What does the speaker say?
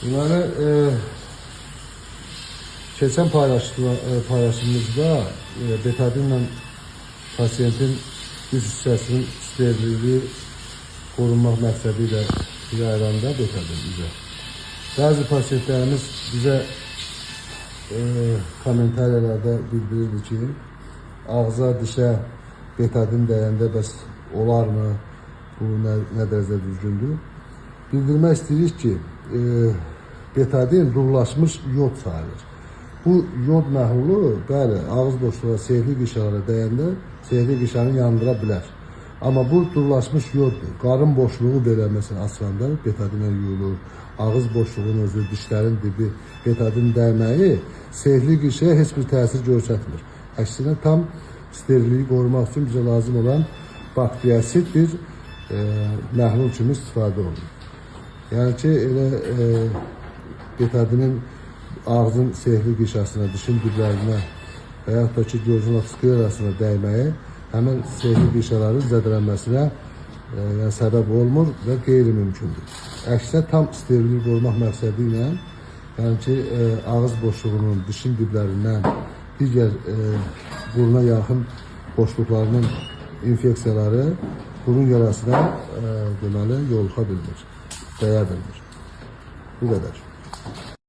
Deməli, keçən paylaşımımızda betadinlə pasiyentin üst hissəsinin sterilliyi qorunmaq məqsədi ilə yayılanda betadin bizə. Bəzi pasiyentlərimiz bizə kommentariyalarda bildirirdi ki, ağza, dişə betadin dəyəndə bəs olarmı? Bu nə dərəcədə düzgündür? Bildirmək istəyirik ki, betadin durulaşmış yod sayılır. Bu yod məhlulu, bəli, ağız boşluğuna, sehrli qişalara dəyəndə sehrli qişanı yandıra bilər. Amma bu durulaşmış yoddur. Qarın boşluğu belə məsələn açılanda betadinlə yuyulur. Ağız boşluğunun özü, dişlərin dibi betadin dəyməyi sehrli qişaya heç bir təsir göstərmir. Əksinə tam sterilliyi qorumaq üçün bizə lazım olan bakteriyasid bir məhlul kimi istifadə olunur. Yəni ki, elə betadinin ağzın sehrli qişasına, dişin diblərinə və yaxud da ki, gözün sklerasına dəyməyi həmin sehrli qişaların zədələnməsinə yəni səbəb olmur və qeyri-mümkündür. Əksinə tam sterilliyi qorumaq məqsədi ilə, yəni ki, ağız boşluğunun, dişin diblərindən, digər buruna yaxın boşluqlarının infeksiyaları burun yarasına deməli yoluxa bilmir, dəyə bilmir. Bu qədər.